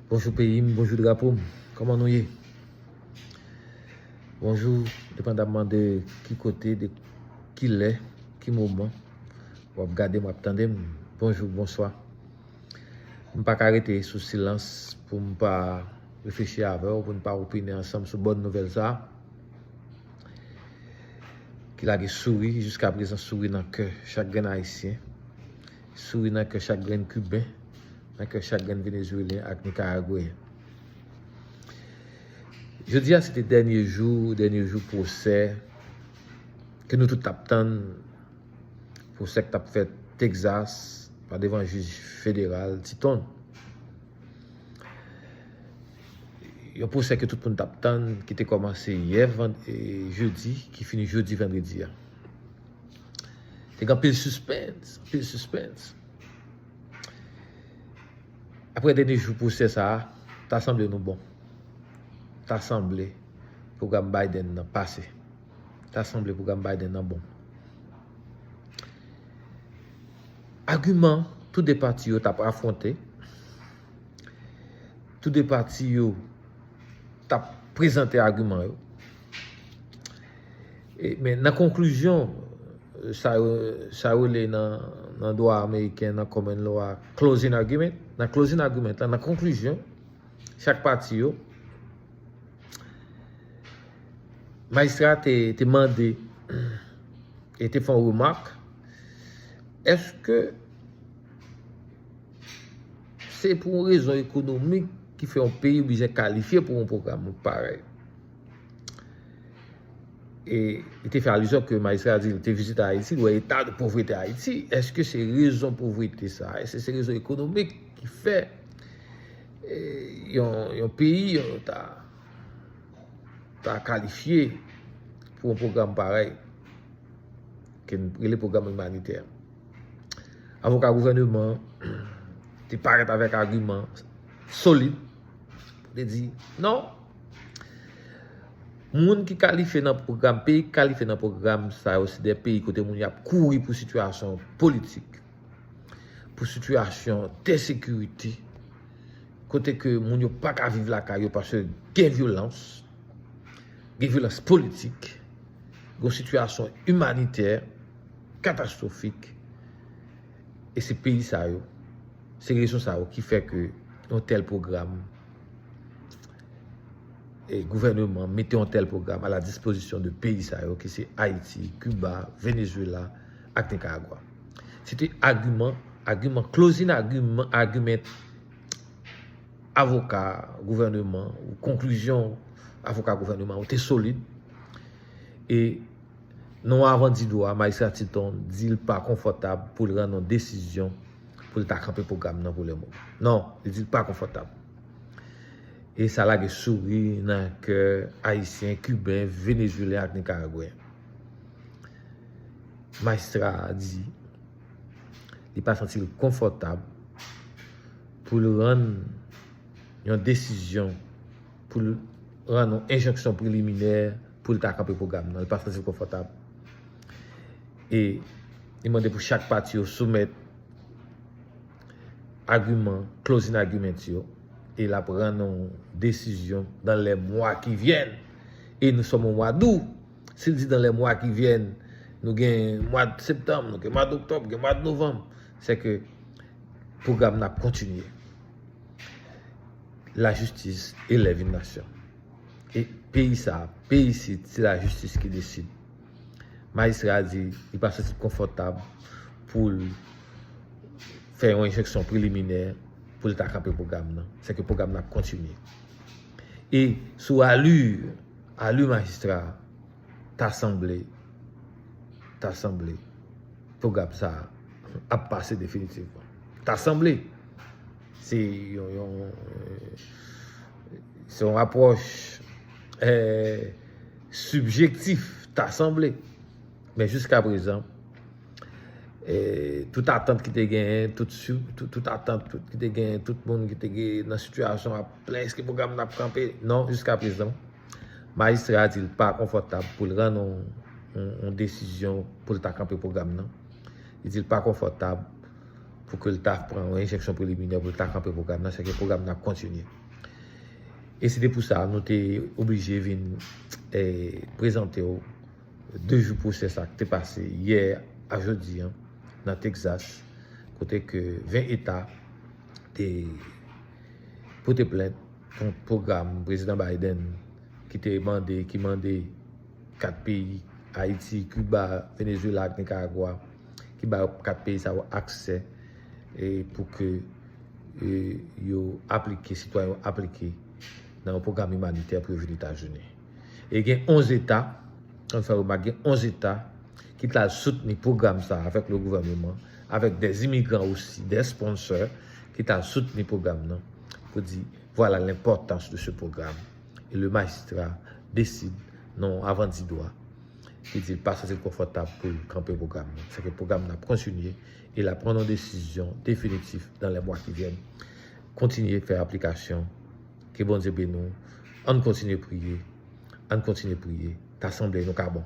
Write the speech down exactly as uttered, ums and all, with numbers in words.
Bonjou peyi m, bonjou drapo m. Kòman nou ye? Bonjou, depandamman de ki kote, de ki lè, ki moman w ap gade m, w ap tande m. Bonjou, bonswa. M pa ka rete sou silans pou m pa reflechi avè w, pou n pa opine ansanm sou bòn nouvèl sa a, ki lage souri, jiska prezan souri nan kè chak grenn Ayisyen, souri nan kè chak grenn Kiben, nan kè chak grenn Venezwelyen ak Nikaragweyen. Jodi a, se te dènye jou, dènye jou pwosè ke nou tout t ap tann, pwosè k t ap fèt Texas pa devan jij federal Titon. Yon pwosè ke tout moun t ap tann, ki te kòmanse yè jedi, ki fini jodi vandredi a. Te gen anpil sispens, anpil sispens. Apre dènye jou pwosè sa a, ta sanble nou bon. Ta sanble pwogram Biden nan pase. Ta sanble pwogram Biden nan bon. Agiman tou de pati yo t ap afwonte. Tou de pati yo t ap prezante agiman yo. E, men nan konklizyon, sa yo, sa yo rele nan, nan dwa ameriken, nan common law a, closing argument. Nan closing argument la, nan konklizyon, chak pati yo, majistra te, te mande e te fè yon remak, èske se pou yon rezon ekonomik ki fè yon peyi oblijen kalifye pou yon pwogram parèy? E li te fè alizyon ke majistra di li te vizite Ayiti, li wè eta de povrete Ayiti. Èske se rezon povrete sa? Èske se rezon ekonomik ki fè e, yon, yon peyi yon, ta, ta kalifye pou yon pwogram parèy ke n rele pwogram imanitè? Avoka gouvèneman an te parèt avèk agiman solid pou te di non. Moun ki kalifye nan pwogram, peyi ki kalifye nan pwogram sa yo, se de peyi kote moun y ap kouri pou sitiyasyon politik, pou sitiyasyon de sekirite, kote ke moun yo pa ka viv lakay yo paske gen vyolans, gen vyolans politik, gen sitiyasyon imanitè katastwofik. E se peyi sa yo, se rezon sa yo ki fè ke yon tèl pwogram, e gouvèneman mete yon tèl pwogram a la dispozisyon de peyi sa yo, ki se Ayiti, Kiba, Venezwela ak Nikaragwa. Se te agiman, agiman, closing agiman, argument avoka gouvèneman, ou konklizyon avoka gouvèneman, ou te solid. E nan yon avan di do a, majistra Titon di l pa konfòtab pou l rann yon desizyon pou l ta kanpe pwogram nan pou le moman. Non, li di l pa konfòtab. E sa lage souri nan kè Ayisyen, Kiben, Venezwelyen ak Nikaragweyen. Majistra a di li pa santi l konfòtab pou l rann yon desizyon, pou l rann yon enjonksyon preliminè pou l ta kanpe pwogram nan. Li pa santi l konfòtab. E li mande pou chak pati yo soumèt agiman, closing argument yo, e l ap rann yon desizyon dans les mois qui viennent. E nous sommes au mois d'août. Si l di dans les mois qui viennent, nou gen mwa septanm, nou gen mwa oktòb, gen mwa novanm, se ke pwogram nan ap kontinye. Lajistis elèv yon nasyon. E peyi sa, peyi isit, se lajistis ki deside. Majistra a di li pa santi l konfòtab pou l fè yon enjonksyon preliminè pou l ta kanpe pwogram nan. Se ke pwogram nan ap kontinye. E sou ali, ali majistra a, ta sanble, ta sanble pwogram sa a ap pase definitivman. Ta sanble. Se yon, yon, se yon apwòch, eh, sibjektif, ta sanble. Men jiska prezan, eh, tout atant ki te genyen, tout, tout, tout atant tout, ki te genyen, tout moun ki te gen nan sitiyasyon ap plenyen ke pwogram nan ap kanpe. Non, jiska prezan, majistra a di l pa konfòtab pou l rann yon, yon, yon desizyon pou l ta kanpe pwogram nan. Li di l pa konfòtab pou ke l ta pran yon enjeksyon preliminè pou l ta kanpe pwogram nan, sèke pwogram nan ap kontinye. E se te pou sa, nou te oblije vin eh, prezante w de jou pwosè sa k te pase yè a jodi an nan Texas, kote ke ven eta te pote plent kont pwogram Prezidan Biden ki te mande, ki mande kat peyi, Ayiti, Kiba, Venezuela ak Nicaragua, ki ba kat peyi sa yo aksè e pou ke e, yo aplike, sitwayen yo aplike nan yon pwogram imanitè pou yo vin Etazini. E gen onz eta, ann fè remak, gen onz eta ki t al soutni pwogram sa avèk le gouvernement, avec des immigrants aussi, des sponsors, ki t al soutni pwogram nan pou di, voilà l'importance de ce programme. E le magistrat deside, nan yon avandidwa, ki di l pa santi l konfòtab pou l kanpe pwogram nan. Sèke pwogram nan ap kontinye e l ap pran yon desizyon definitif dans les mois qui viennent. Kontinye fè aplikasyon. Ke Bondye beni w. Ann kontinye priye. Ann kontinye priye. Ta sanble nou ka bon.